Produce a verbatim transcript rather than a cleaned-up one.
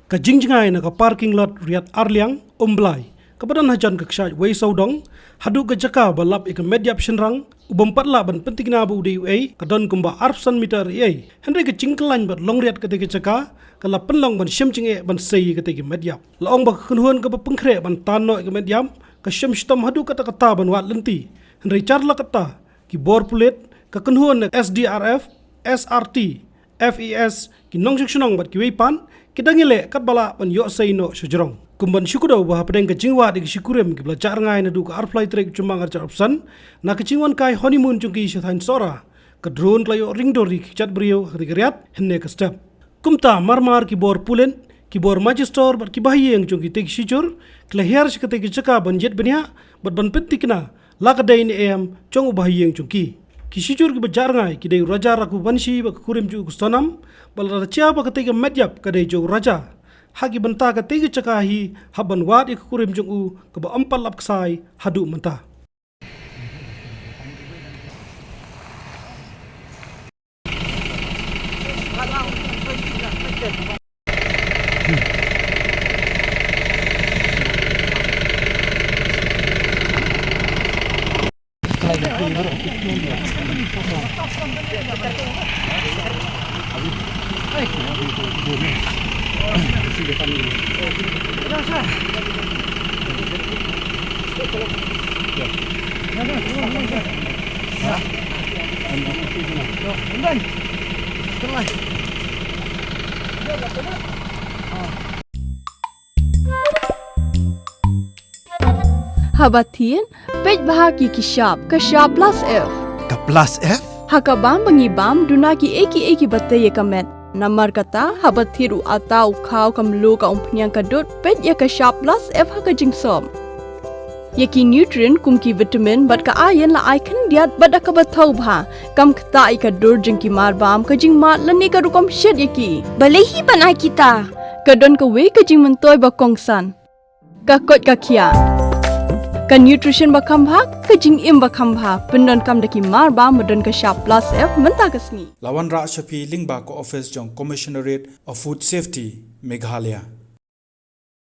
Ka jingjngai na ka parking lot Riat Arliang, Umblai, kaba don hajan ka kshaid Wei Sawdong haduh ka jaka ba lap ïa ka met ïap shynrang, u bym pat lah ban pyntikna ba u dei uei, ka don kumba arphew san meter ei ei. Hynrei ka jingkyllain bad long riat katei ka jaka ka la pynlong ban shim jingeh ban sei ïa katei ka met ïap. La ong ba ka kynhun kaba pynkhreh ban tan noh ïa ka met ïap ka shim shitom haduh katta katta ban wad lynti. Hynrei jar la katta, ki bor pulit, ka kynhun na S D R F, S R T, F E S, ki nongshong shnong bad kiwei pat ki dang ïaleh katba lah ban ïoh sei noh sha jrong. Kum ban shu kdew ba hapdeng ka jingwad ïa ki shi kurim kiba la jah rngai naduh ka arphew lai tarik u Jymmang arhajar arphew san, na ka jingwan kai honeymoon jong ki sha thaiñ Sohra, ka drone ka la ïoh ring dur ïa ki kjat briew ha katei ka riat hynne ka step. Kumta marmar ki bor pulit, ki bor magistor bad ki bahaïing jong kitei ki shijur ki la hiar sha katei ka jaka ban jied bniah bad ban pyntikna la ka dei ne em jong u bahaïing jong ki. Ki shijur kiba jah rngai ki dei u Raja Raghuvanshi bad ka kurim jong u ka Sonam, bad lada jia ba katei ka met ïap ka dei jong u Raja, ha ki bynta katei ka jaka hi hap ban wad ïa ka kurim jong u kaba ym pat lap ksai haduh mynta. Haba thied, peit bha ïa ki shap, ka shap plus F. Ka plus F? Ha ka bam ba ngi bam, duna kiei kiei kiba tei ïa ka met. Namar kata, haba thied u atta, u khaw, ka mluh, ka umphniang, ka dud, peit ïa ka shap plus F ha ka jingsop. Ïa ki nutrient kum ki vitamin bad ka iron la ai khyndiat bad da kaba thaw bha. Kam ktah ïa ka dur jong ki mar bam, ka jingmad lane ka rukom shet ïa ki. Balei hi ban ai kita? Ka don kawei ka jingmyntoi ba kongsan. Ka koit ka khiah. Ka nutrition ba kham bha, ka jingim ba kham bha, pyndonkam da ki mar bam ba don ka shap plus F mynta ka sngi. La wanrah sha phi lyngba ka office jong Commissionerate of Food Safety, Meghalaya.